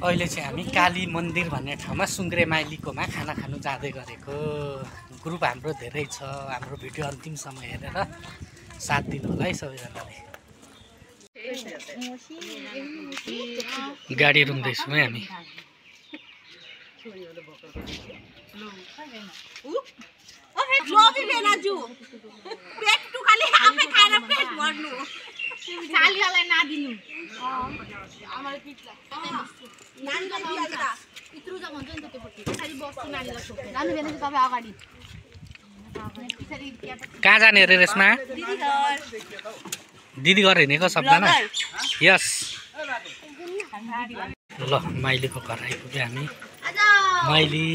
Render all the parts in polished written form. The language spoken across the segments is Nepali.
अहिले चाहिँ हामी काली मन्दिर भन्ने ठाउँमा सुङ्ग्रे माइलीकोमा खाना खानु जाँदै गरेको। ग्रुप हाम्रो धेरै छ, हाम्रो भिडियो अन्तिमसम्म हेरेर साथ दिनु होला है सबैजनाले। गाडी रुँदैछौँ है हामी। कहाँ जाने रे रेसमा? दिदी घर हिँडेको सबजना? यस। ल माइलीको घर आइपुग्यो हामी। माइली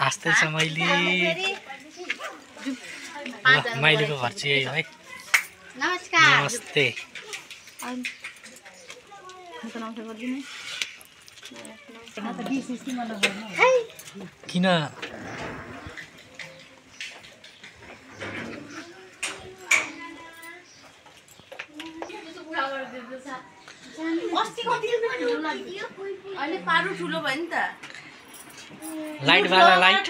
हाँस्दै छ माइली। ल माइलीको घर चाहिँ यही हो है। नमस्ते। किन लाइटवाला लाइट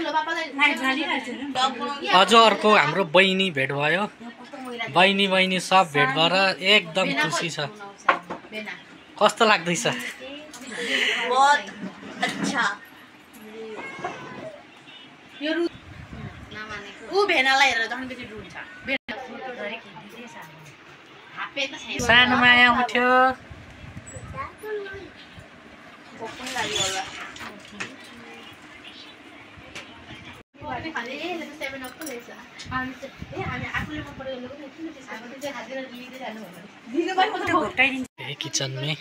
अझ अर्को हाम्रो बहिनी भेट भयो। बहिनी सब भेट भएर एकदम खुसी छ। कस्तो लाग्दैछ? सानो माया उठ्यो। किचन में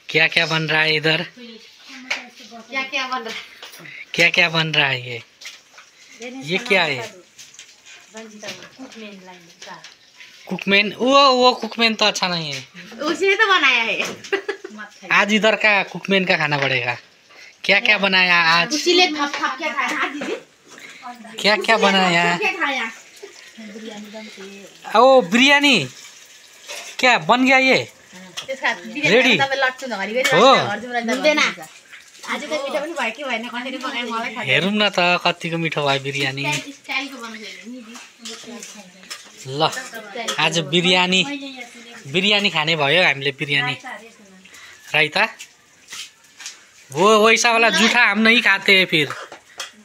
क्या क्या बन रहा है इधर? क्या क्या बन रहा है ये क्या है? कुकमैन। वो कुकमैन तो अच्छा नहीं है, उसी ने तो बनाया है। आज इधर का कुकमैन का खाना पड़ेगा। क्या क्या बनाया आज? उसी ने थप थप क्या खाया दीदी? क्या क्या बनाया? ओ बिरयानी क्या बन गया ये? रेडी हो? हेरौँ न त कतिको मिठो भयो बिरयानी। ल आज बिरयानी खाने भयो हामीले। बिरयानी रायता वो वैसा वाला जूठा हम नहीं खाते हैं फिर,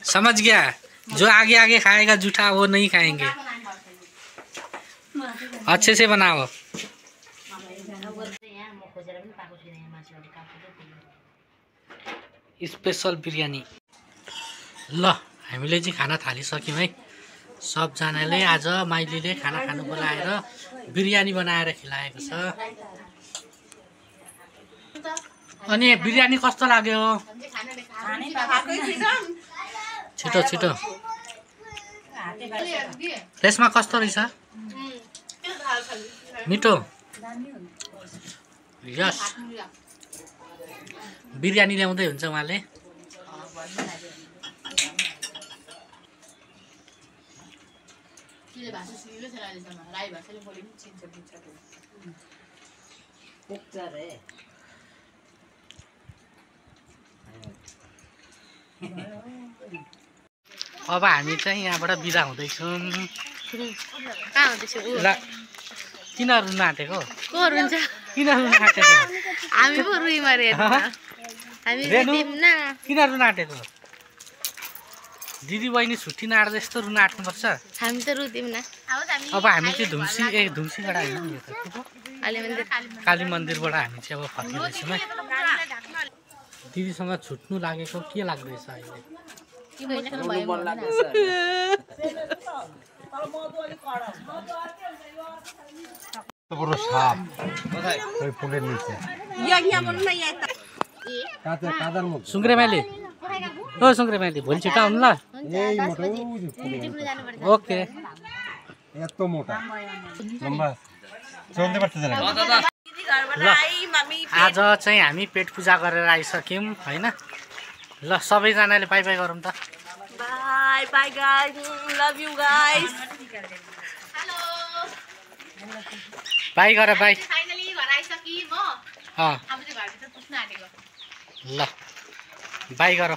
समझ गया? जो आगे आगे खाएगा जूठा वो नहीं खाएंगे। अच्छे से बनाओ। स्पेशल बिरयानी। ल हामीले चाहिँ खाना थालिसक्यौँ है सबजनाले। आज माइलीले खाना खानु बोलाएर बिरयानी बनाएर खिलाएको छ। अनि बिरयानी कस्तो लाग्यो? छिटो छिटो। त्यसमा कस्तो रहेछ? मिठो। यस बिरयानी ल्याउँदै हुन्छ उहाँले। अब हामी चाहिँ यहाँबाट बिदा हुँदैछौँ। ल किन रुन आँटेको? किन रुन आँटेको? किन रुन आँटेको? दिदी बहिनी छुट्टी नआएर यस्तो रुन आँट्नुपर्छ? हामी त रुदिम न। अब हामी चाहिँ धुम्सीबाट हिँड्नु काली मन्दिरबाट हामी चाहिँ अब फर्किँदैछौँ है। दिदीसँग छुट्नु लागेको के लाग्दैछ अहिले? सुङ्ग्रे माइली, ओ सुङ्ग्रे माइली भोलि छिटो आउनु ल। ओके। ल आज चाहिँ हामी पेट पूजा गरेर आइसक्यौँ होइन। ल सबैजनाले बाई बाई गरौँ त। By by guys, love you guys. Hello by गर बाई फाइनली घर आइसकि म अँ अब चाहिँ घरभित्र पुस्न आँटेको ल बाई गर